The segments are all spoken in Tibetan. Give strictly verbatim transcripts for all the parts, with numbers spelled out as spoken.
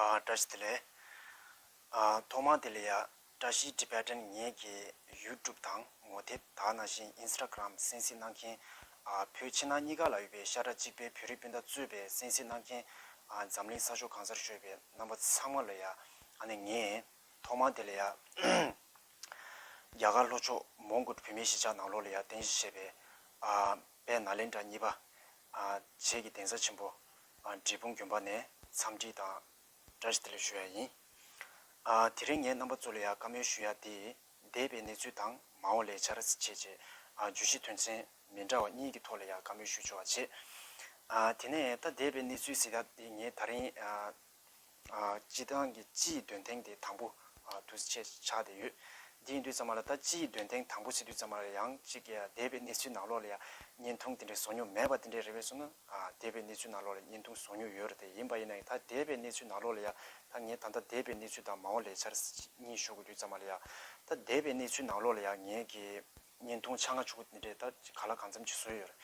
ཨ། བཀྲ་ཤིས་བདེ་ལེགས། ཨ། ཐོག་མར་དེ་ལ་ཡ་བཀྲ་ཤིས་ཊི་བེ་ཊན། ངེད་ཀྱི་ཡུ་ཊུབ་དང་ངོ་དེབ། ད་ནང་བཞིན་ཨིན་སི་ཊ་གྷི་རམ་གསན་གཟིགས་གནང་མཁན། ཨ། བོད་ཕྱི་ནང་གཉིས་ཀ་ལ་ཡོད་པའི་ཤ་ཁྲག་གཅིག་པའི་བོད་རིགས་སྤུན་ཟླ་གཙོས་པའི་གསན་གཟིགས་གནང་མཁན། ཨ། འཛམ་གླིང་ས་ཕྱོགས་གང་སར་བཞུགས་པའི་རྣམ་པ་ཚང་མ་ལ་ཡ། ཨ་ནི་ངས་ཐོག་མར་དེ་ལ་ཡ་རྒྱ་གར་ལྷོ་ཕྱོགས་མོན་གྷོ་བོད་མིའི་གཞིས་ཆགས་ནང་ལོགས་ལ་ཡ་རྟེན་གཞི་བྱས་པའི། ཨ། དཔལ་ནཱ་ལེནྡྲ་གཉིས་པ། ཨ། རྗེ་གི་གདན་ས་ཆེན་པོ། ཨ། འབྲས་སྤུངས་དགོན་པ་ནས་འཚམས་འདྲི་དང་བཀྲ་ཤིས་བདེ་ལེགས་ཞུ་ཡ་ཡིན། ཨ། དེ་རིང་ངས་རྣམ་པ་ཚོ་ལ་ཡ་བཀའ་མོལ་ཞུ་ཡ་དེ། འདས་པའི་གནས་ཚུལ་དང་མ་འོངས་ལས་འཆར་བྱས་རྗེས། ཨ། བརྗོད་གཞི་དོན་ཚན་མི་འདྲ་བ་གཉིས་ཀྱི་ཐོག་ལ་ཡ་བཀའ་མོལ་ཞུ་ཆོག་པ་བྱེད། ཨ། དེ་ནས་ད་འདས་པའི་གནས་ཚུལ་ཟེར་ཡ་དེ་ངས་ད་རིང་། ཨ། ཨ། སྤྱི་བཏང་གི་སྤྱི་ཡི་འདོན་ཐེངས་དེ་དང་པོ། ཨ། དུས་ཚོད་ཆགས་བསྡད་ཡོད། འདི་ཡིན་དུས་ཙམ་པ་ལ། ད་སྤྱི་ཡི་འདོན་ཐེངས་དང་པོ་ཟེར་དུས་ཙམ་པ་ལ་ཡང་ཅིག་འདས་པའི་གནས་ཚུལ་ནང་ལོགས་ལ་ཡང་བརྙན་ཐུང་དེ་འདྲའི་བཟོ་མྱོང་མེད་པ་དེ་འདྲའི་རེད་པས་སོང་ན། ཨ། འདས་པའི་གནས་ཚུལ་ནང་ལོགས་ལ་བརྙན་ཐུང་བཟོ་མྱོང་ཡོད་རེད་དེ། ཡིན་པ་ཡིན་ན་ཡང་ད་འདས་པའི་གནས་ཚུལ་ནང་ལོགས་ལ་ཡང་ད་ངས་ད་ལྟ་འདས་པའི་གནས་ཚུལ་དང་མ་འོངས་ལས་འཆར་གཉིས་ཞུ་དགོས་དུས་ཙམ་པ་ལ་ཡང་། ད་འདས་པའི་གནས་ཚུལ་ནང་ལོགས་ལ་ཡང་ངས་ཀྱི་བརྙན་ཐུང་ཆ་ལྔ་བཅུ་དེ་འདྲའི་ད་ག་ལ་གང་འཚམ་ཅིག་བཟོས་ཡོད་རེད།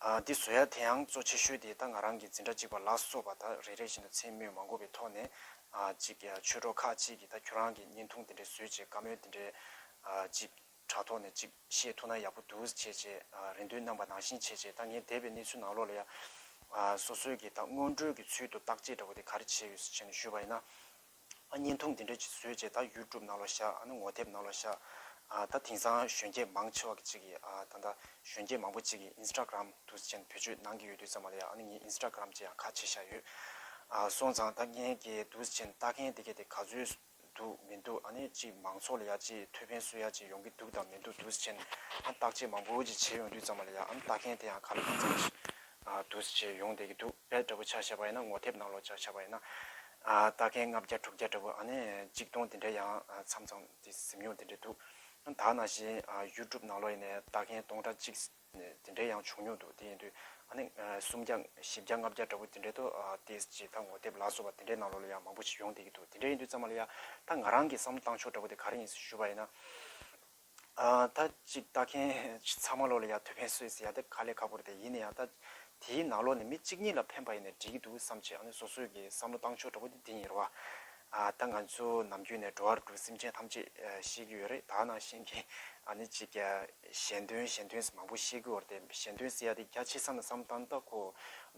ཨ། འདི་བཟོ་ཡ་དེ་ཡང་གཙོ་ཆེ་ཤོས་དེ་ད་ང་རང་གི་འཛིན་གྲྭ་གཅིག་པ་ལ་སོགས་པ་ད་རེ་རེ་བཞིན་དུ་མཚན་སྨོས་མ་དགོས་པའི་ཐོག་ནས། ཨ། ཅིག་ཆོས་གྲོགས་ཁག་ཅིག་གིས་ད་ཁྱོད་རང་གི་བརྙན་ཐུང་དེ་འདྲའི་བཟོས་བྱས་བཀའ་མོལ་དེ་འདྲའི། ཨ། ཅིག་དྲ་ཐོག་ནས་ཅིག་བཤད་ཐུབ་ན་ཡག་པོ་འདུག་བྱས་བྱས། ཨ། རེ་འདུན་གནང་པ་ནང་བཞིན་བྱས་བྱས། ད་ངས་འདས་པའི་གནས་ཚུལ་ནང་ལོགས་ལ་ཡ། ཨ། སོ་སོའི་གི་ད་སྔོན་འགྲོའི་གི་ཚུལ་དུ་བརྟག་དཔྱད་འདྲ་བོ་དེ་ག་རེ་བྱས་ཡོད་ཟེར་བྱས་ནས་ཞུས་པ་ཡིན་ན། ཨ། བརྙན་ཐུང་འདི་འདྲ་ཅིག་བཟོས་རྗེས་ད་ཡུ་ཊུབ་ནང་ལོགས་བཞག་ཨ་ནི་ངོ་དེབ་ནང་ལོགས་བཞག་ཨ། ད་དེང་སང་གཞོན་སྐྱེས་མང་ཆེ་བ་གི་ཅིག་གིས། ཨ། ད་ལྟ་གཞོན་སྐྱེས་མང་པོ་ཅིག་གིས་ཨིན་སི་ཊ་གྷི་རམ་འདུག་སེ་བྱས་ནས་བེད་སྤྱོད་གནང་གི་ཡོད་དུས་ཙམ་པ་ལ་ཡ། ཨ་ནི་ངས་ཨིན་སི་ཊ་གྷི་རམ་ཅིག་ཡང་ཁ་ཕྱེ་བཞག་ཡོད། ཨ། སོང་ཙང་ད་ངས་ཀྱི་འདུག་སེ་བྱས་ནས་ལྟ་མཁན་དེ་གས་དེ་ག་ཚོད་འདུག་མི་འདུག་ཨ་ནི་ཅིག་མང་ཚོགས་ལ་ཡ་ཅིག་ཐུགས་ཕན་གསོས་ཡ་ཅིག་ཡོང་གི་འདུག་དང་མི་འདུག་འདུག་སེ་བྱས་ནས། ཨ། བརྟག་དཔྱད་མང་པོ་ཅིག་བྱས་ཡོང་དུས་ཙམ་པ་ལ་ཡ། ཨ་ནི་ལྟ་མཁན་དེ་ཡང་ག་ལ་གང་འཚམ་ཅིག་ཨ། འདུག་སེ་བྱས་ཡོང་བསྡད་ཀྱི་འདུག་དཔེ་འདྲ་པོ་ཆ་བཞག་པ་ཡིན་ན། ངོ་དེབ་ནང་ལོགས་ཆ་བཞག་པ་ཡིན་ན། ཨ། ལྟ་མཁན་ལྔ་བརྒྱ་དྲུག་བརྒྱ་འདྲ་པོ། ཨ་ནི་གཅིག་སྟོང་དེ་འདྲའི་ཡང་། ཨ། མཚམས་མཚམས་དེ་ཟིན་མྱོང་དེ་འདྲ་འདུག་ད་ནང་བཞིན། ཨ། ཡུ་ཊུབ་ནང་ལོགས་ཡིན་ནའི་ལྟ་མཁན་སྟོང་ཕྲག་གཅིག་དེ་འདྲའི་ཡང་བྱུང་མྱོང་འདུག་དེ་ཡིན་དུས་ཨ་ནི། ཨ། སུམ་བརྒྱ་བཞི་བརྒྱ་ལྔ་བརྒྱ་འདྲ་པོ་དེ་འདྲའི་ཐོག་ཨ། ཏོག་ཙམ་ཅིག་ད་ངོ་དེབ་ལ་སོགས་པ་དེ་འདྲའི་ནང་ལོགས་ལ་ཡང་མང་པོ་ཞིག་ཡོང་བསྡད་ཀྱི་འདུག་དེ་འདྲ་ཡིན་དུས་ཙམ་པ་ལ་ཡ། ད་ང་རང་གི་བསམ་བློ་བཏང་ཕྱོགས་འདྲ་པོ་དེ་ག་རེ་ཡིན་ཟེར་ཞུས་པ་ཡིན་ན། ཨ། ད་ཅིག་ལྟ་མཁན་ཚང་མ་ལོགས་ལ་ཡ་ཐུགས་ཕན་གསོས་ཟེར་ཡ་དེ་དཀའ་ལས་ཁག་པོ་རེད་དེ། ཡིན་ན་ཡང་ད་དེའི་ནང་ལོགས་ནས་མི་གཅིག་གཉིས་ལ་ཕན་པ་ཡིན་ན་འགྲིག་གི་འདུག་བསམ་བྱས། ཨ་ནི་སོ་སོའི་གི་བསམ་བློ་བཏང་ཕྱོགས་འདྲ་པོ་དེ་འདི་ཡིན་རེད་བ། ཨ། ད་ང་ཚོ་ནམ་རྒྱུན་ནས་འགྲོ་བ་རིགས་དྲུག་སེམས་ཅན་ཐམས་ཅད་ཤེས་ཀྱི་ཡོད་རེད། ད་ནང་བཞིན་གྱི་ཨ་ནི་ཅིག་གཞན་དོན་གཞན་དོན་ཟེར་མང་པོ་བཤད་ཀྱི་ཡོད་རེད་དེ། གཞན་དོན་ཟེར་ཡ་དེ་རྒྱ་ཆེ་ས་ནས་བསམ་བཏང་ད་ཁོ་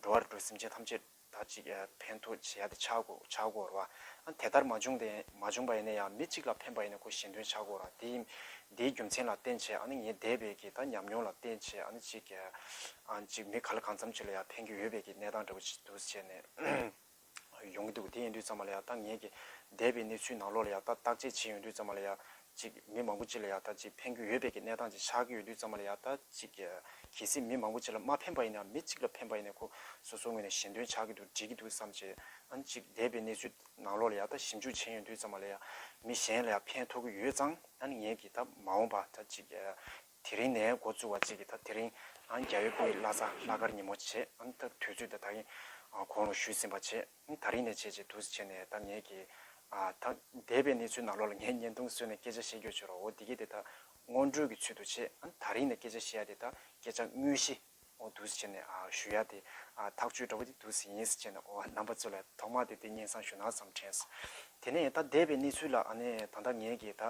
འགྲོ་བ་རིགས་དྲུག་སེམས་ཅན་ཐམས་ཅད་ད་ཅིག་ཕན་ཐོགས་བྱེད་ཡ་དེ་ཆགས་དགོས་ཆགས་དགོས་རེད་བ། ཨ། དེ་ལྟར་མ་བྱུང་དེ་མ་བྱུང་པ་ཡིན་ན་ཡང་མི་གཅིག་ལ་ཕན་པ་ཡིན་ན་ཁོ་གཞན་དོན་ཆགས་དགོས་རེད། དེ་དེའི་རྒྱུ་མཚན་ལ་བརྟེན་བྱས། ཨ་ནི་ངས་འདས་པའི་གི་ད་ཉམས་མྱོང་ལ་བརྟེན་བྱས། ཨ་ནི་ཅིག་ཨ། ཅིག་མི་ག་ལ་གང་འཚམ་ཅིག་ལ་ཡང་ཕན་གྱི་ཡོད་པའི་གི་གནས་སྟངས་འདྲ་པོ་ཅིག་འདུག་བྱས་ནས་ཡོང་གི་འདུག་དེ་ཡིན་དུས་ཙམ་པ་ལ་ཡ་ད་ངས་ཀྱི་འདས་པའི་གནས་ཚུལ་ནང་ལོགས་ལ་ཡ་ད་བརྟག་དཔྱད་བྱས་ཡོང་དུས་ཙམ་པ་ལ་ཡ། ཅིག་མི་མང་པོ་ཅིག་ལ་ཡ་ད་ཅིག་ཕན་གྱི་ཡོད་པའི་གི་གནས་སྟངས་ཅིག་ཆགས་ཀྱི་ཡོད་དུས་ཙམ་པ་ལ་ཡ། ད་ཅིག་གལ་སྲིད་མི་མང་པོ་ཅིག་ལ་མ་ཕན་པ་ཡིན་ན་ཡང་མི་གཅིག་ལ་ཕན་པ་ཡིན་ན་ཁོ་སོ་སོ་ངོས་ནས་གཞན་དོན་ཆགས་ཀྱི་འདུག་འགྲིག་གི་འདུག་བསམ་བྱས། ཨ་ནི་ཅིག་འདས་པའི་གནས་ཚུལ་ནང་ལོགས་ལ་ཡ་ད་ཞིབ་འཇུག་བྱས་ཡོང་དུས་ཙམ་པ་ལ་ཡ། མི་གཞན་ལ་ཡ་ཕན་ཐོགས་ཀྱི་ཡོད་ཙང་། ཨ་ནི་ངས་ཀྱི་ད་མ་འོངས་པ་ད་ཅིག་དེ་རིང་ནས་འགོ་བཙུགས་པ་ཅིག་གིས་ད་དེ་རིང་ཨ་རྒྱལ་བའི་སྐུ་ཡི་བླ་གཟའ་ལྷག་དཀར་ཉིན་མོ་བྱས། ཨ་ནི་ད་དུས་ཚོད་ད་ད་གིན་གོང་ལ་ཞུས་ཟིན་པ་བྱས། ཨ་ནི་ད་རིང་ནས་བྱས་བྱས་འདུག་སེ་བྱས་ནས་ད་ངས་ཀྱི་ཨ་ད་འདས་པའི་གནས་ཚུལ་ནང་ལོགས་ལ་ངས་བརྙན་ཐུང་བཟོས་ནས་སྐད་ཆ་བཤད་རྒྱུ་བྱས་རོགས། འོ་འདི་གི་དེ་ད་སྔོན་འགྲོའི་གི་ཚུལ་དུ་བྱས། ཨ་ནི་ད་རིང་ནས་སྐད་ཆ་བཤད་ཡ་དེ་ད་སྐད་ཆ་དངོས་གཞི་འོ་འདུག་སེ་བྱས་ནས་ཨ་ཞུ་ཡ་དེ། ཨ་ཐག་གཅོད་འདྲ་པོ་དེ་འདུག་སེ་ཡིན་ཟེར་བྱས་ནས། འོ་རྣམ་པ་ཚོ་ལ་ཐོག་མ་དེ་དེ་སྙན་སེང་ཞུ་ན་བསམ་དྲན་སོང་། དེ་ནས་ད་འདས་པའི་གནས་ཚུལ་ལ་ཨ་ནི་ད་ལྟ་ངས་ཀྱི་ད།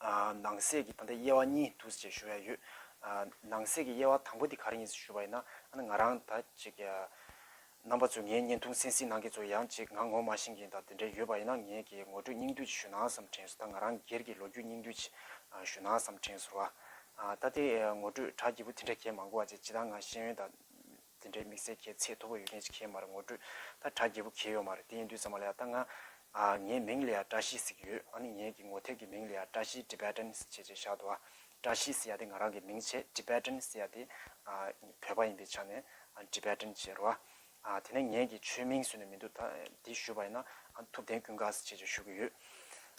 ཨ་ནང་གསེས་ཀྱི་ད་ལྟ་དབྱེ་བ་གཉིས་འདུག་ཅེས་ཞུ་ཡ་ཡོད། ཨ་ནང་གསེས་ཀྱི་དབྱེ་བ་དང་པོ་འདི་ག་རེ་ཡིན་ཞུ་བ་ཡིན་ན། ཨ་ནི་ང་རང་ད་ཅིག་ཨ་རྣམ་པ་ཚོས་ངའི་བརྙན་ཐུང་གསན་གཟིགས་གནང་མཁན་ཚོ་ཡང་ཅིག་ང་ངོ་མ་ཤེས་མཁན་དང་དེ་འདྲ་ཡོད་པ་ཡིན་ན། ངས་ཀྱི་ངོ་སྤྲོད་སྙིང་བསྡུས་ཅིག་ཞུ་ན་བསམ་དྲན་སོང་། ད་ང་རང་སྒེར་གྱི་ལོ་རྒྱུས་སྙིང་བསྡུས་ཅིག་ཨ་ཞུ་ན་བསམ་དྲན་སོང་བ། ཨ་ད་དེ་ཨ་ངོ་སྤྲོད་གྲ་རྒྱས་པོ་དེ་འདྲ་གས་མང་པོ་བ་ཅིག་སྤྱིར་བཏང་ང་ཤེས་ཡོན་དང་དེ་འདྲའི་དམིགས་བསལ་གྱི་ཚད་མཐོ་པོ་ཡོད་མཁན་ཅིག་གས་མ་རེད། ངོ་སྤྲོད་ད་གྲ་རྒྱས་པོ་གས་ཡོད་མ་རེད། དེ་ཡིན་དུས་ཙམ་པ་ལ་ཡ་ད་ང་ཨ་ངའི་མིང་ལ་ཡ་བཀྲ་ཤིས་ཟེར་གྱི་ཡོད། ཨ་ནི་ངའི་གི་ངོ་དེབ་ཀྱི་མིང་ལ་ཡ་བཀྲ་ཤིས་ཊི་བེ་ཊན་ཟེར་བྱས་བྱས་བཞག་འདུག་བ། བཀྲ་ཤིས་ཟེར་ཡ་དེ་ང་རང་གི་མིང་བྱས། ཊི་བེ་ཊན་ཟེར་ཡ་དེ་ཨ་བོད་པ་ཡིན་པའི་ཆ་ནས་ཨ་ཊི་བེ་ཊན་བྱས་རེད་བ། ཨ་དེ་ནས་ངའི་གི་ཆོས་མིང་བཟོས་ནས་མི་འདུག་ད་འདི་ཞུས་པ་ཡིན་ན་ཨ་ཐུབ་བསྟན་ཀུན་དགའ་ཟེར་བྱས་བྱས་ཞུ་གི་ཡོད།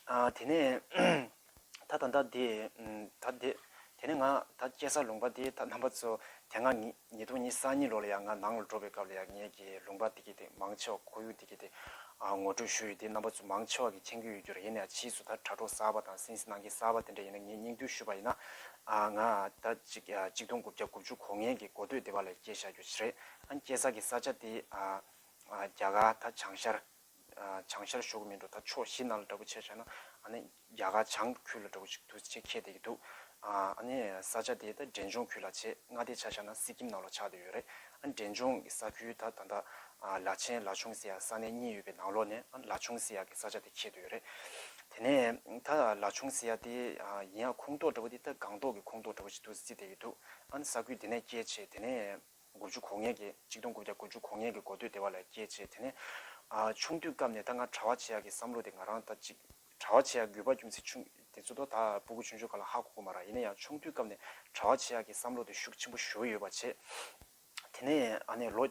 ཨ་དེ་ནས། ད་ད་ལྟ་དེ་ད་དེ་དེ་ནས་ང་ད་སྐྱེས་ས་ལུང་པ་དེ་ད་རྣམ་པ་ཚོ་དེ་སྔ་ཉི་ཉིས་སྟོང་ཉི་ཤུ་རྩ་གཉིས་ལོ་ལ་ཡང་ང་ནང་ལ་འགྲོ་བའི་སྐབས་ལ་ཡང་ངས་ཀྱི་ལུང་པ་དེ་གི་དེ་མང་ཆེ་བ་ཁོར་ཡུག་དེ་གི་དེ་ཨ་ངོ་སྤྲོད་ཞུས་ཡོད་དེ། རྣམ་པ་ཚོ་མང་ཆེ་བ་གི་མཁྱེན་གྱི་ཡོད་རྒྱུ་རེད། ཡིན་ནའང་ཕྱིས་སུ་ད་དྲ་གྲོགས་གསར་པ་དང་གསན་གཟིགས་གནང་མཁན་གསར་པ་དེ་འདྲ་ཡིན་ན་ངས་སྙིང་བསྡུས་ཞུས་པ་ཡིན་ན། ཨ་ང་ད་ཅིག་ཨ་གཅིག་སྟོང་དགུ་བརྒྱ་དགུ་བཅུ་གོ་ལྔ་གི་འགོ་སྟོད་སྡེ་བ་ལ་སྐྱེས་བཞག་རྒྱུ་ཞིག་རེད། ཨ་སྐྱེས་ས་གི་ས་ཆ་དེ་ཨ་ཨ་རྒྱ་གར་ད་བྱང་ཤར། བྱང་ཤར་ཞུ་གི་མིན་འགྲོ། ད་ཕྱོགས་བཞི་ནང་ལ་འདྲ་པོ་ཆ་བཞག་ན་ཨ་ནི་རྒྱ་གར་བྱང་ཁུལ་ལ་འདྲ་པོ་ཞིག་འདུག་ཅེས་འཁེལ་བསྡད་ཀྱི་འདུག་ཨ་ནི་ས་ཆ་དེ་ད་འབྲས་ལྗོངས་ཁུལ་ལ་བྱས། མངའ་སྡེ་ཆ་བཞག་ན་སི་ཀིམ་ནང་ལ་ཆགས་བསྡད་ཡོད་རེད། ཨ་འབྲས་ལྗོངས་ཀྱི་ས་ཁུལ་ད་ད་ལྟ་ལ་ཆེན་ལ་ཆུང་ཟེར་ཡ་ས་གནས་གཉིས་ཡོད་པའི་ནང་ལོགས་ནས་ཨ་ལ་ཆུང་ཟེར་ཡ་གི་ས་ཆ་དེ་འཁེལ་བསྡད་ཡོད་རེད། དེ་ནས་ད་ལ་ཆུང་ཟེར་ཡ་དེ་ཡིན་ཡ་ཁོངས་གཏོགས་འདྲ་པོ་དེ་ད་སྒང་ཏོག་གི་ཁོངས་གཏོགས་འདྲ་པོ་ཞིག་འདུག་བརྩིས་བསྡད་ཀྱི་འདུག་ཨ་ནི་ས་ཁུལ་དེ་ནས་སྐྱེལ་བྱས། དེ་ནས་དགུ་བཅུ་གོ་ལྔ་གི་ཆིག་སྟོང་དགུ་བརྒྱ་དགུ་བཅུ་གོ་ལྔ་གི་འགོ་སྟོད་དེ་བ་ལ་སྐྱེལ་བྱས། དེ་ནས་ཨ་ཆུང་དུས་སྐབས་ནས་ད་ང་གྲྭ་པ་བྱེད་ཡག་གི་བསམ་བློ་དེ་ང་རང་ད་ཅིག་གྲྭ་པ་བྱེད་ཡག་དགོས་པ་རྒྱུ་མཚན་ཆུང་དེ་ཚོ་ད་ད་སྤུ་གུ་ཆུང་ཆུང་སྒང་ལ་ཧ་གོ་གི་མ་རེད། ཡིན་ན་ཡང་ཆུང་དུས་སྐབས་ནས་གྲྭ་པ་བྱེད་ཡག་གི་བསམ་བློ་དེ་ཤུགས་ཆེན་པོ་ཞེ་པོ་ཡོད་པ་བྱས། དེ་ནས་ཨ་ནི་ལོ་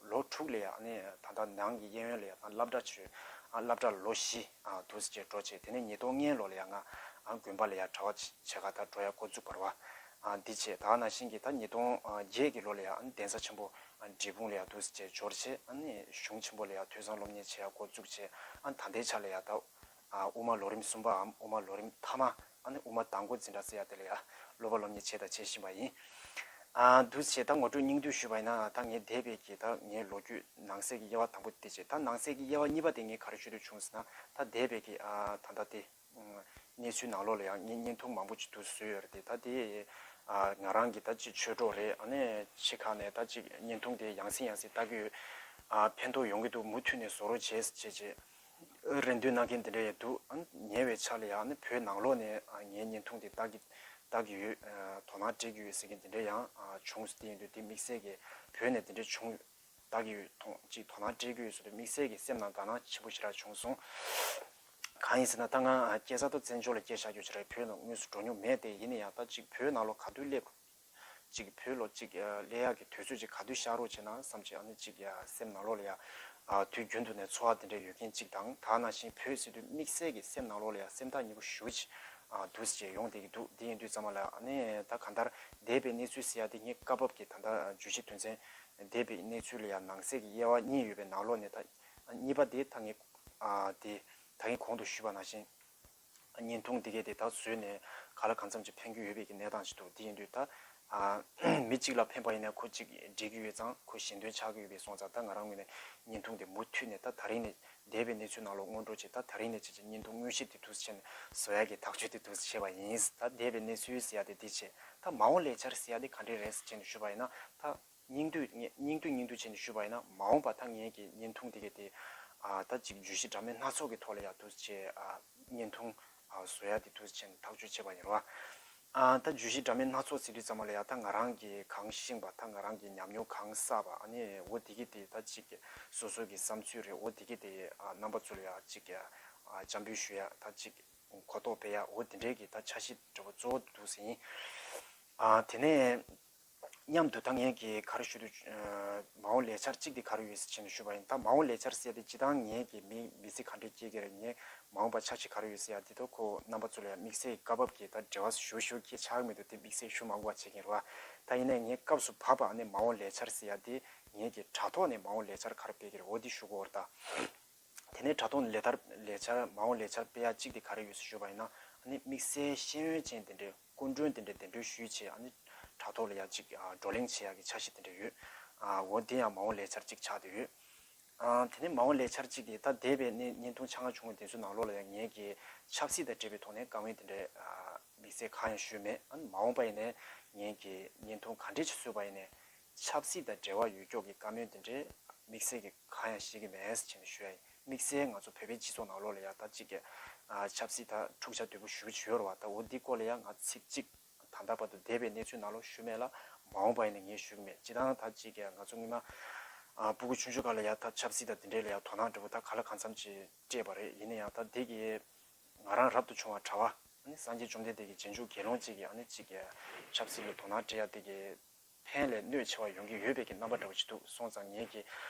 ལོ་དྲུག་ལ་ཡ་ཨ་ནི་ད་ལྟ་ནང་གི་གཡས་གཡོན་ལ་ཡ་ད་སློབ་གྲྭ་བྱོས། ཨ་སློབ་གྲྭ་ལོ་བཞི་ཨ་འདུག་སེ་བྱས་འགྲོ་བྱས། དེ་ནས་ཉིས་སྟོང་ལྔ་ལོ་ལ་ཡ་ང་ཨ་དགོན་པ་ལ་ཡ་གྲྭ་པ་བྱེད་ག་ད་འགྲོ་ཡ་འགོ་བཙུགས་པ་རེད་བ། ཨ་འདི་བྱས། ད་ནང་བཞིན་གྱི་ད་ཉིས་སྟོང་བརྒྱད་ཀྱི་ལོ་ལ་ཡ་ཨ་ནི་གདན་ས་ཆེན་པོ་ཨ་འབྲས་སྤུངས་ལ་ཡ་འདུག་སེ་བྱས་འབྱོར་བྱས། ཨ་ནི་གཞུང་ཆེན་པོ་ལ་ཡ་ཐོས་བསམ་སློབ་གཉེར་བྱེད་ཡ་འགོ་བཙུགས་བྱས། ཨ་ད་ལྟའི་ཆ་ལ་ཡ་ད་ཨ་དབུ་མ་ལོ་རིམ་གསུམ་པའམ་དབུ་མ་ལོ་རིམ་མཐའ་མ། ཨ་ནི་དབུ་མ་དང་པོ་འཛིན་གྲྭ་ཟེར་ཡ་དེ་ལ་ཡ་སློབ་པ་སློབ་གཉེར་བྱས་དང་བྱེད་བཞིན་པ་ཡིན། ཨ་འདུག་སེ་བྱས། ད་ངོ་སྤྲོད་སྙིང་བསྡུས་ཞུས་པ་ཡིན་ན། ད་ངའི་འདས་པའི་གི་ད་ངའི་ལོ་རྒྱུས་ནང་གསེས་ཀྱི་དབྱེ་བ་དང་པོ་དེ་བྱས། ད་ནང་གསེས་ཀྱི་དབྱེ་བ་གཉིས་པ་དེ་ངས་ག་རེ་ཞུ་འདོད་བྱུང་ཟེར་ན། ད་འདས་པའི་གི་ཨ་ད་ལྟ་དེ་གནས་ཚུལ་ནང་ལོགས་ལ་ཡང་ངས་བརྙན་ཐུང་མང་པོ་ཅིག་ཏུ་བཟོས་ཡོད་རེད་དེ། ད་དེ་ཨ་ང་རང་གི་ད་ཅིག་ཆོས་གྲོགས་རེད། ཨ་ནི་ཕྱི་ཁ་ནས་ད་ཅིག་བརྙན་ཐུང་དེ་ཡང་སེ་ཡང་སེ་ལྟ་གི་ཡོད། ཨ་ཕན་ཐོགས་ཡོང་གི་འདུག་མུ་མཐུད་ནས་བཟོ་རོགས་བྱེད་ཅེས་ཅེས་རེ་འདུན་གནང་མཁན་དེ་འདྲ་ཡང་འདུག་ཨ་ཉེ་བའི་ཆར་ལ་ཡང་ཨ་ནི་བོད་ནང་ལོགས་ནས་ཨ་ངའི་བརྙན་ཐུང་དེ་ལྟ་གི་ལྟ་གི་ཡོད། ཨ་དོ་སྣང་སྤྲད་ཀྱི་ཡོད་ཟེར་མཁན་དེ་འདྲ་ཡང་ཨ་བྱུང་སོང་། དེ་ཡིན་དུས་དེ་དམིགས་བསལ་གྱི་བོད་ནས་དེ་འདྲ་བྱུང་། ལྟ་གི་ཡོད། མཐོང་ཅིག་དོ་སྣང་སྤྲད་ཀྱི་ཡོད་ཟེར་དུས་དམིགས་བསལ་གྱི་སེམས་ནང་དགའ་སྣང་ཆེན་པོ་ཞེ་དྲག་བྱུང་སོང་། གང་ཡིན་ཟེར་ན། ད་ང་སྐྱེས་ས་དེ་བཙན་བྱོལ་ལ་སྐྱེས་བཞག་རྒྱུ་ཞིག་རེད། བོད་ནང་དངོས་སུ་འགྲོ་མྱོང་མེད་དེ། ཡིན་ན་ཡང་ད་ཅིག་བོད་ནང་ལོགས་ག་དུས་སླེབས། ཅིག་བོད་ལོགས་ཅིག་ཨ་སླེབས་ཡག་གི་དུས་ཚོད་ཅིག་ག་དུས་ཤར་རོགས་བྱས་ན་བསམ་ཅིག་ཨ་ནི་ཅིག་ཡ་སེམས་ནང་ལོགས་ལ་ཡ་ཨ་དུས་རྒྱུན་དུ་ནས་ཚོར་བ་དེ་འདྲ་ཡོད་མཁན་ཅིག་དང་། ད་ནང་བཞིན་བོད་ཟེར་དུས་དམིགས་བསལ་གྱི་སེམས་ནང་ལོགས་ལ་ཡ་སེམས་ཐག་ཉེ་པོ་ཞེ་པོ་ཅིག་ཨ་འདུག་སེ་ཡོང་བསྡད་ཀྱི་འདུག་དེ་ཡིན་དུས་ཙམ་པ་ལ་ཨ་ནི་ད་གང་ལྟར་འདས་པའི་གནས་ཚུལ་ཟེར་ཡ་དེ་ངས་སྐབས་བབ་ཀྱི་ད་ལྟ་བརྗོད་གཞི་དོན་ཚན་འདས་པའི་གནས་ཚུལ་ལ་ཡ་ནང་གསེས་ཀྱི་དབྱེ་བ་གཉིས་ཡོད་པའི་ནང་ལོགས་ནས་ད་གཉིས་པ་དེ་ད་ངས་ཨ་དེ་ད་ངས་གོང་དུ་ཞུས་པ་ནང་བཞིན། བརྙན་ཐུང་འདི་གས་དེ་ད་བཟོས་ནས་ག་ལ་གང་འཚམ་ཅིག་ཕན་གྱི་ཡོད་པའི་གི་གནས་སྟངས་ཅིག་འདུག་དེ་ཡིན་དུས་ད་ཨ་མི་གཅིག་ལ་ཕན་པ་ཡིན་ན་ཁོ་གཅིག་འགྲིག་གི་ཡོད་ཙང་ཁོ་གཞན་དོན་ཆགས་ཀྱི་ཡོད་པའི་སོང་ཙང་། ད་ང་རང་ངོས་ནས་བརྙན་ཐུང་དེ་མུ་མཐུད་ནས་ད་ད་རིང་ནས་འདས་པའི་གནས་ཚུལ་ནང་ལོགས་སྔོན་འགྲོ་བྱས། ད་ད་རིང་ནས་བྱས་བྱས་བརྙན་ཐུང་དངོས་གཞི་དེ་འདུག་སེ་བྱས་ནས་བཟོ་ཡག་གི་ཐག་གཅོད་དེ་འདུག་སེ་བྱས་པ་ཡིན། ད་འདས་པའི་གནས་ཚུལ་ཟེར་ཡག་དེ་འདི་བྱས། ད་མ་འོངས་ལས་འཆར་ཟེར་ཡག་དེ་ག་འདྲས་རེད་ཟེར་བྱས་ནས་ཞུས་པ་ཡིན་ན། ད་སྙིང་བསྡུས་སྙིང་བསྡུས་སྙིང་བསྡུས་བྱས་ནས་ཞུས་པ་ཡིན་ན། མ་འོངས་པ་ད་ངའི་གི་བརྙན་ཐུང་དེ་གས་དེ་ཨ་ད་ཅིག་བརྗོད་གཞི་འདྲ་མིན་སྣ་ཚོགས་ཀྱི་ཐོག་ལ་ཡ་འདུག་སེ་བྱས་ཨ་བརྙན་ཐུང་ཨ་བཟོ་ཡ་དེ་འདུག་སེ་བྱས་ནས་ཐག་གཅོད་བྱས་པ་ཡིན་རོ། ཨ་ད་བརྗོད་གཞི་འདྲ་མིན་སྣ་ཚོགས་ཟེར་དུས་ཙམ་པ་ལ་ཡ་ད་ང་རང་གིས་གང་ཤེས་པ། ད་ང་རང་གིས་ཉམས་མྱོང་གང་བསགས་པ། ཨ་ནི་འོ་དེ་གས་དེ་ད་ཅིག་སོ་སོ་གི་བསམ་ཚུལ་རེད། འོ་དེ་གས་དེ་ཨ་རྣམ་པ་ཚོ་ལ་ཡ་ཅིག་ཨ་འཇམ་པོ་ཞུ་ཡ། ད་ཅིག་གོ་རྟོགས་སྤེལ་ཡ། འོ་དེ་འདྲའི་གི་ད་འཆར་གཞི་འདྲ་པོ་གཙོ་བོ་འདུག་སེ་ཡིན། ཨ་དེ་ནས་མཉམ་དུ་ད་ངས་ཀྱིས་ག་རེ་ཞུ་འདོད། ཨ་མ་འོངས་ལས་འཆར་གཅིག་དེ་ག་རེ་ཡོད་ཟེར་བྱས་ནས་ཞུས་པ་ཡིན། ད་མ་འོངས་ལས་འཆར་ཟེར་ཡ་དེ་སྤྱིར་བཏང་ངས་ཀྱིས་མི་མི་ཚེ་ག་འདྲས་སྐྱེལ་གྱི་རེད། ངས་མ་འོངས་པ་འཆར་གཞི་ག་རེ་ཡོད་ཟེར་ཡ་དེ་ད་ཁོ་རྣམ་པ་ཚོ་ལ་ཡ་དམིགས་བསལ་གྱི་སྐབས་བབ་ཀྱི་ད་འབྲེལ་བ་ཞུ་ཞུ་གི་ཆགས་མི་འདུག་དེ་དམིགས་བསལ་ཞུ་མ་དགོས་པ་བྱེད་ཀྱིན་རེད་བ། ད་ཡིན་ནའི་ངས་སྐབས་སུ་བབས་པ་ཨ་ནི་མ་འོངས་ལས་འཆར་ཟེར་ཡ་དེ་ངས་ཀྱིས་དྲ་ཐོག་ནས་མ་འོངས་ལས་འཆར་ག་རེ་སྤེལ་གྱི་རེད། འོ་དེ་ཞུ་དགོས་རེད་ད། དེ་ནས་དྲ་ཐོག་ནས་ལས་ཐར་ལས་འཆར་མ་འོངས་ལས་འཆར་སྤེལ་ཡ་གཅིག་དེ་ག་རེ་ཡོད་ཟེར་ཞུས་པ་ཡིན་ན། ཨ་ནི་དམིགས་བསལ་ཤེས་ཡོན་ཅན་དེ་འདྲའི་སྐུ་མགྲོན་དེ་འདྲའི་གདན་འདྲེན་ཞུས་བྱས། ཨ་ནི་དྲ་ཐོག་ལ་ཡ་གཅིག་ཨ་བགྲོ་གླེང་བྱེད་ཡ་གི་འཆར་གཞི་དེ་འདྲ་ཡོད། ཨ་འོ་དེ་ཡང་མ་འོངས་ལས་འཆར་གཅིག་ཆགས་བསྡད་ཡོད། ཨ་དེ་ནས་མ་འོངས་ལས་འཆར་གཅིག་དེ་ད་འདས་པའི་གནས་བརྙན་ཐུང་ཆ་ཚང་བྱུང་བ་དེ་ཚོའི་ནང་ལོགས་ལ་ཡང་ངས་ཀྱི་ཆབ་སྲིད་དང་འབྲེལ་བའི་ཐོག་ནས་བཀའ་མོལ་དེ་འདྲའི་ཨ་དམིགས་བསལ་གང་ཡང་ཞུས་མེད། ཨ་ནི་མ་འོངས་པ་ཡིན་ནའི་ངས་ཀྱི་བརྙན་ཐུང་ག་འདྲས་ཅིག་བཟོས་པ་ཡིན་ནའི། ཆབ་སྲིད་དང་འབྲེལ་བ་ཡོད་ཀྱོག་གི་བཀའ་མོལ་དེ་འདྲའི་དམིགས་བསལ་གྱི་གང་ཡང་བཤད་ཀྱི་མེད་ཟེར་བྱས་ནས་ཞུ་ཡ་ཡིན། དམིགས་བསལ་ང་ཚོ་བོད་པའི་སྤྱི་ཚོགས་ནང་ལོགས་ལ་ཡ་ད་ཅིག་གི་ཨ་ཆབ་སྲིད་ད་འཁྲུག་ཆ་དོད་པོ་ཞེ་པོ་ཅིག་ཡོད་རེད་བ། ད་འོ་འདི་སྐོར་ལ་ཡ་ང་ཚིག་གཅིག་ད་ལྟ་བར་དུ་འདས་པའི་གནས་ཚུལ་ནང་ལོགས་ཞུས་མེད་ལ། མ་འོངས་པ་ཡིན་ན་ངས་ཞུ་གི་མེད། སྤྱིར་བཏང་ད་ཅིག་གི་ང་ཚོ་སྔོན་མ་ཨ་སྤུ་གུ་ཆུང་ཆུང་སྒང་ལ་ཡ་ད་ཆབ་སྲིད་དང་དེ་འདྲའི་ལ་ཡ་དོ་སྣང་འདྲ་པོ་ད་ག་ལ་གང་འཚམ་ཅིག་སྤྲད་པ་རེད། ཡིན་ན་ཡང་ད་འདི་གི་ང་རང་རབ་ཏུ་བྱུང་བ་གྲྭ་པ་ཨ་ནི་སངས་རྒྱས་བཅོམ་ལྡན་འདས་ཀྱི་རྗེས་འཇུག་དགེ་སློང་གཅིག་གིས་ཨ་ནི་གཅིག་གི་ཆབ་སྲིད་ལ་དོ་སྣང་སྤྲད་ཡ་དེ་གི་ཕན་ལས་གནོད་ཆེ་བ་ཡོང་གི་ཡོད་པའི་གི་རྣམ་པ་འདྲ་བོ་ཞིག་འདུག་སོང་ཙང་ངས་ཀྱི་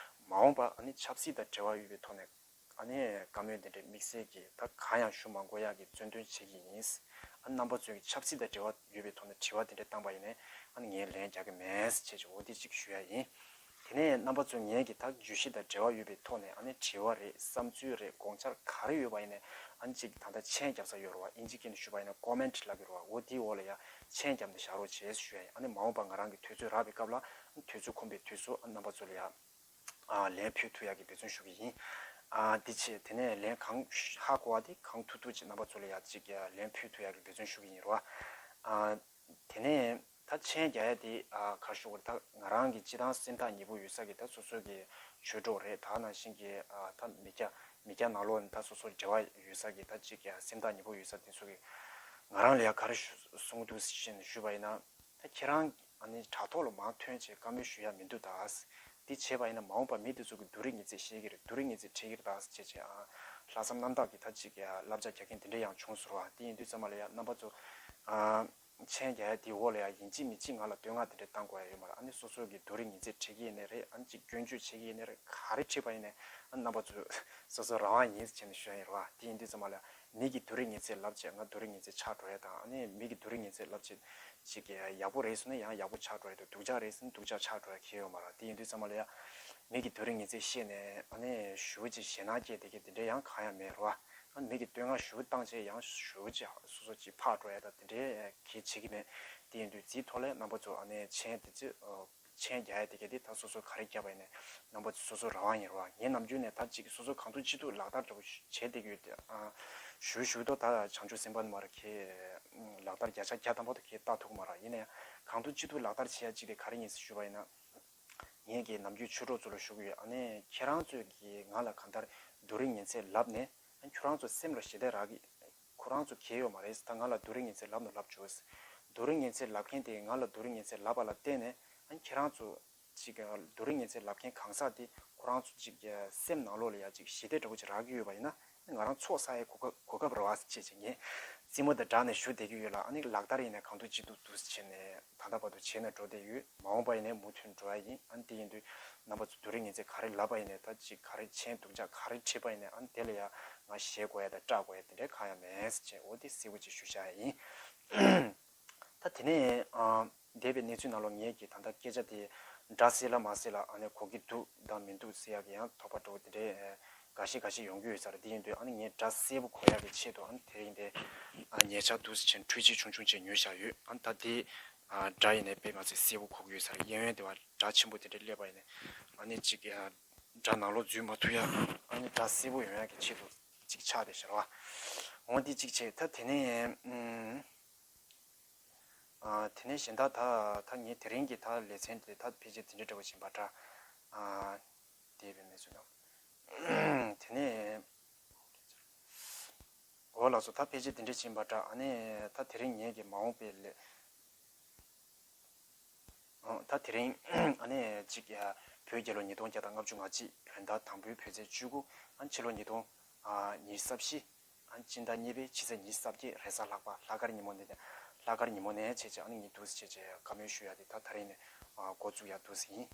མ་འོངས་པ་ཨ་ནི་ཆབ་སྲིད་དང་འབྲེལ་བ་ཡོད་པའི་ཐོག་ནས་ཨ་ནི་བཀའ་མོལ་དེ་འདྲའི་དམིགས་བསལ་གྱི་ད་གང་ཡང་ཞུ་མ་དགོས་ཡ་གི་བཙན་དོན་བྱེད་ཀྱི་ཡིན། ཨ་ནི་རྣམ་པ་ཚོས་ཀྱི་ཆབ་སྲིད་དང་འབྲེལ་བ་ཡོད་པའི་ཐོག་ནས་དྲི་བ་དེ་འདྲ་བཏང་པ་ཡིན་ནའི་ཨ་ནི་ངས་ལན་རྒྱག་གི་མེད་ཅེས་ཀྱི་འོ་དེ་གཅིག་ཞུ་ཡ་ཡིན། དེ་ནས་རྣམ་པ་ཚོས་ངེད་ཀྱི་ད་བརྗོད་གཞི་དང་འབྲེལ་བ་ཡོད་པའི་ཐོག་ནས་ཨ་ནི་དྲི་བ་རེད། བསམ་ཚུལ་རེད། དགོངས་འཆར་ག་རེ་ཡོད་པ་ཡིན་ནའི་ཨ་ནི་གཅིག་ད་ལྟ་མཆན་རྒྱབ་ས་ཡོད་རེད་བ། ཨིན་ཇི་སྐད་ནས་ཞུས་པ་ཡིན་ན་ཀོ་མེན་ཊི་ལབ་ཀྱི་རེད་བ། འོ་དེའི་འོག་ལ་ཡ་མཆན་བརྒྱབ་ནས་བཞག་རོགས་བྱེད་ཞུ་ཡ་ཡིན། ཨ་ནི་མ་འོངས་པ་ང་རང་གི་དུས་ཚོད་རག་པའི་སྐབས་ལ་ཨ་ནི་དུས་ཚོད་ཁོམ་པའི་དུས་སུ་ཨ་ནི་རྣམ་པ་ཚོ་ལ་ཡ་ཨ་ལན་ཕུལ་ཐུབ་ཡ་གི་འབད་བརྩོན་ཞུ་གི་ཡིན། ཨ་འདི་བྱས། དེ་ནས་ལན་གང་ཧ་གོ་བ་དེ་གང་ཐུབ་ཐུབ་ཅིག་རྣམ་པ་ཚོ་ལ་ཡ་ཅིག་ལན་ཕུལ་ཐུབ་ཡག་གི་འབད་བརྩོན་ཞུ་གི་ཡིན་རོ། ཨ་དེ་ནས་ད་མཆན་རྒྱག་ཡ་དེ་ཨ་ག་ཞུ་དགོས་རེད། ད་ང་རང་གི་སྤྱི་བཏང་སེམས་ཐག་ཉེ་པོ་ཡོད་ས་གི་ད་སོ་སོ་གི་ཆོས་གྲོགས་རེད། ད་ནང་བཞིན་གྱི་ཨ་ད་མི་སྐྱ་མི་སྐྱ་ནང་ལོགས་ནས་ད་སོ་སོ་འབྲེལ་བ་ཡོད་ས་གི་ད་ཅིག་སེམས་ཐག་ཉེ་པོ་ཡོད་ས་དེ་ཚོ་གི་ང་རང་ལ་ཡ་ག་རེ་ཞུ་གསུང་འདུག་ཞེས་ཞུས་པ་ཡིན་ན། ད་ཁྱེད་རང་ཨ་ནི་དྲ་ཐོག་ལ་མར་ཐོན་བྱས་བཀའ་མོལ་ཞུ་ཡ་མི་འདུག་ད། འདི་བྱས་པ་ཡིན་ན་མ་འོངས་པ་མི་འདི་ཚོ་གི་སྡུག་རུས་ངེས་ཚད་ཤེས་ཀྱི་རེད། སྡུག་རུས་ངེས་ཚད་འཕྲད་ཀྱི་རེད་ད་ཟེར་བྱས་བྱས་ཨ། ལྷག་བསམ་རྣམ་དག་གི་ད་ཅིག་ཡ་བསླབ་བྱ་རྒྱག་མཁན་དེ་འདྲ་ཡང་བྱུང་ཟེར་བ། དེ་ཡིན་དུས་ཙམ་པ་ལ་ཡ་རྣམ་པ་ཚོ་ཨ་མཆན་རྒྱག་ཡ་དེའི་འོག་ལ་ཡ་ཡིན་གཅིག་མིན་གཅིག་ང་ལ་བསྟོད་བསྔགས་དེ་འདྲ་བཏང་དགོས་ཡ་ཡོད་མ་རེད། ཨ་ནི་སོ་སོ་གི་སྡུག་རུས་ངེས་ཚད་འཕྲད་ཀྱི་ཡིན་ནའི་རེད། ཨ་ནི་ཅིག་སྐྱོན་བརྗོད་བྱེད་ཀྱི་ཡིན་ནའི་རེད། ག་རེ་འཕྲད་པ་ཡིན་ནའི་ཨ་རྣམ་པ་ཚོ་སོ་སོ་རང་དབང་ཡིན་ཟེར་བྱས་ནས་ཞུ་ཡ་ཡིན་རེད་བ། དེ་ཡིན་དུས་ཙམ་པ་ལ་ཡ་མི་གི་སྡུག་རུས་ངེས་ཚད་ལབ་བྱས་ང་སྡུག་རུས་ངེས་ཚད་ཆགས་འགྲོ་ཡ་དང་། ཨ་ནི་མི་གི་སྡུག་རུས་ངེས་ཚད་ལབ་བྱས་ཅིག་གི་ཡག་པོ་རེད་ཟེར་ན་ཡང་ཡག་པོ་ཆགས་འགྲོ་ཡ་དང་། སྡུག་ཅག་རེད་ཟེར་ན་སྡུག་ཅག་ཆགས་འགྲོ་ཡ་གང་ཡང་ཡོད་མ་རེད། དེ་ཡིན་དུས་ཙམ་པ་ལ་ཡ་མི་གི་སྡུག་རུས་ངེས་ཚད་ཤེས་ནས་ཨ་ནི་ཞེ་པོ་ཅིག་ཞེད་སྣང་སྐྱེས་བསྡད་མཁན་དེ་འདྲ་ཡང་གང་ཡང་མེད་རེད་བ། ཨ་ནི་མི་གི་བསྟོད་བསྔགས་ཞེ་པོ་བཏང་བྱས་ཡང་ཞེ་པོ་ཅིག་སོ་སོ་ཅིག་ཕར་འགྲོ་ཡ་དང་དེ་འདྲའི་གང་ཡང་བྱེད་ཀྱི་མེད། དེ་ཡིན་དུས་དེའི་ཐོག་ལ་རྣམ་པ་ཚོ་ཨ་ནི་མཆན་དེ་ཚོ་མཆན་རྒྱག་ཡ་དེ་ག་དེ་ད་སོ་སོ་ག་རེ་བརྒྱབ་པ་ཡིན་ནའི་རྣམ་པ་ཚོ་སོ་སོ་རང་དབང་ཡིན་རེད་བ། ངས་ནམ་རྒྱུན་ནས་ད་ཅིག་སོ་སོ་གང་ཐུབ་ཅི་ཐུབ་ལག་བསྟར་འདྲ་པོ་བྱེད་བསྡད་ཀྱི་ཡོད་དེ། ཨ་ཞུ་ཞུ་དོ་ད་བྱང་ཆུབ་སེམས་དཔའ་ནི་མ་རེད། ཁྱེད་ལག་བསྟར་བརྒྱ་ཆ་བརྒྱ་ཐམ་པ་དུ་ཁྱེད་ལྟ་ཐུབ་ཀྱི་མ་རེད། ཡིན་ན་ཡང་གང་ཐུབ་ཅི་ཐུབ་ལག་བསྟར་བྱེད་ཡ་ཅིག་དེ་ག་རེ་ཡིན་ཟེར་ཞུས་པ་ཡིན་ན། ངས་ཀྱི་ནམ་རྒྱུན་ཆོས་གྲོགས་ཚོ་ལ་ཞུ་གི་ཡོད། ཨ་ནི་ཁྱེད་རང་ཚོས་ཀྱིས་ང་ལ་གང་ལྟར་སྡུག་རུས་ངན་ཚད་ལབ་ནས། ཨ་ཁྱོད་རང་ཚོ་སེམས་ལ་ཞེ་དྲག་རག་གི། ཁོ་རང་ཚོ་གལ་ཡོད་མ་རེད། ད་ང་ལ་སྡུག་རུས་ངན་ཚད་ལབ་ན་ལབ་ཆོག་ཟེར། སྡུག་རུས་ངན་ཚད་ལབ་མཁན་དེ་ང་ལ་སྡུག་རུས་ངན་ཚད་ལབ་པ་ལ་བརྟེན་ནས། ཨ་ཁྱེད་རང་ཚོ་ཅིག་སྡུག་རུས་ངན་ཚད་ལབ་མཁན་གང་ཟག་དེ་ཁོ་རང་ཚོ་ཅིག་སེམས་ནང་ལོགས་ལ་ཡ་ཅིག་ཞི་བདེ་འདྲ་པོ་ཅིག་རག་གི་ཡོད་པ་ཡིན་ན། ང་རང་ཚོགས་བསགས་ཡའི་གོ་སྐབས་གོ་སྐབས་རེད་བ་ཟེར་བྱས་བྱས། ངས་རྩེད་མོ་དང་སྦྲགས་ནས་ཞུ་བསྡད་ཀྱི་ཡོད་ལ། ཨ་ནི་ལག་བསྟར་ཡིན་ནའི་གང་ཐུབ་ཅི་ཐུབ་འདུག་ཟེར་བྱས་ནས་ད་ལྟ་བར་དུ་བྱས་ནས་འགྲོ་བསྡད་ཡོད། མ་འོངས་པ་ཡིན་ནའི་མུ་མཐུད་འགྲོ་ཡ་ཡིན། ཨ་ནི་དེ་ཡིན་དུས་རྣམ་པ་ཚོ་སྡུག་རུས་ངན་ཚད་ག་རེ་ལབ་པ་ཡིན་ནའི། ད་ཅིག་ག་རེ་མཆན་སྡུག་ཅག་ག་རེ་འཕྲད་པ་ཡིན་ནའི། ཨ་ནི་དེ་ལ་ཡ་ང་ཞེད་དགོས་ཡ་དང་སྐྲག་དགོས་ཡ་དེ་འདྲའི་གང་ཡང་མེད་ཟེར་བྱས། འོ་དེ་གསལ་པོ་ཅིག་ཞུ་བྱ་ཡ་ཡིན། ད་དེ་ནས་ཨ་འདས་པའི་གནས་ཚུལ་ནང་ལོགས་ངས་ཀྱིས་ད་ལྟ་སྐད་ཆ་དེ་འདྲ་གསལ་ལ་མ་གསལ་ལ་ཨ་ནི་གོ་གི་འདུག་དང་མི་འདུག་ཟེར་ཡག་གི་ཡང་དོགས་པ་འདྲ་པོ་དེ་འདྲའི་ཨ་འགའ་ཤས་འགའ་ཤས་ཡོང་གི་ཡོད་ས་རེད། དེ་ཡིན་དུས་ཨ་ནི་ངས་སྒྲ་གསལ་པོ་གོ་ཡག་གི་ཆེད་དུ་ཨ་ནི་དེ་རིང་དེ་ཨ་ཉལ་ཆ་འདུག་ཟེར་བྱས་འཕྲུལ་ཆས་ཆུང་ཆུང་ཅིག་ཉོས་བཞག་ཡོད། ཨ་ནི་ད་དེ་ཨ་སྒྲ་ཡིན་ནའི་དཔེ་མ་ཚད་གསལ་པོ་གོ་གི་ཡོད་ས་རེད། གཡས་གཡོན་དེ་བ་སྒྲ་ཆེན་པོ་དེ་འདྲ་སླེབས་པ་ཡིན་ནའི་ཨ་ནི་ཅིག་ཨ་སྒྲ་ནང་ལོགས་འཛུལ་མ་ཐུབ་ཡ། ཨ་ནི་སྒྲ་གསལ་པོ་ཡོང་ཡག་གི་ཆེད་དུ་ཅིག་ཆགས་བསྡད་ཤག་རེད་བ། འོ་འདི་གཅིག་བྱས། ད་དེ་ནས་ཨ། ཨ་དེ་ནས་གཞན་དག་ད་ད་ངས་དེ་རིང་གི་ད་ལེ་ཚན་དེ་ད་ཕལ་ཆེར་དེ་འདྲ་འདྲ་པོ་ཕྱིན་པ་འདྲ། ཨ་དེ་བས་མེད་ཚུལ་དང་། དེ་ནས་འོ་ལགས་སོ། ད་ཕལ་ཆེར་དེ་འདྲ་ཕྱིན་པ་འདྲ། ཨ་ནི་ད་དེ་རིང་ངས་ཀྱི་མ་འོངས་པའི་ལེ། ཨ་ད་དེ་རིང་ཨ་ནི་གཅིག་ཡ་བོད་རྒྱལ་ལོ་ཉིས་སྟོང་བརྒྱ་དང་ལྔ་བཅུ་ང་གཅིག་བོད་ཟླ་དང་པོའི་བོད་ཚེས་བཅུ་དགུ། ཨ་ཕྱི་ལོ་ཉིས་སྟོང་ཨ་ཉི་ཤུ་རྩ་བཞི། ཨ་སྤྱི་ཟླ་གཉིས་པའི་ཕྱི་ཚེས་ཉི་ཤུ་རྩ་བརྒྱད་རེས་གཟའ་ལྷག་པ། ལྷག་དཀར་ཉིན་མོ་ནས་ལྷག་དཀར་ཉིན་མོ་ནས་བྱས་བྱས་ཨ་ནི་ངས་འདུག་སེ་བྱས་བྱས་བཀའ་མོལ་ཞུ་ཡ་དེ་ད་ད་རིང་ནས་ཨ་འགོ་བཙུགས་ཡ་འདུག་སེ་ཡིན།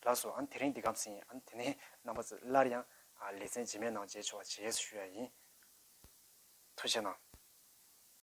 ལགས་སོ། ཨ་ནི་དེ་རིང་འདི་གམ་ཟིན། ཨ་ནི་དེ་ནས་རྣམ་པ་ཚོ་སླར་ཡང་ཨ་ལེ་ཚན་རྗེས་མའི་ནང་མཇལ་ཆོག་པ་བྱེད་ཞུ་ཡ་ཡིན། ཐུགས་རྗེ་གནང་།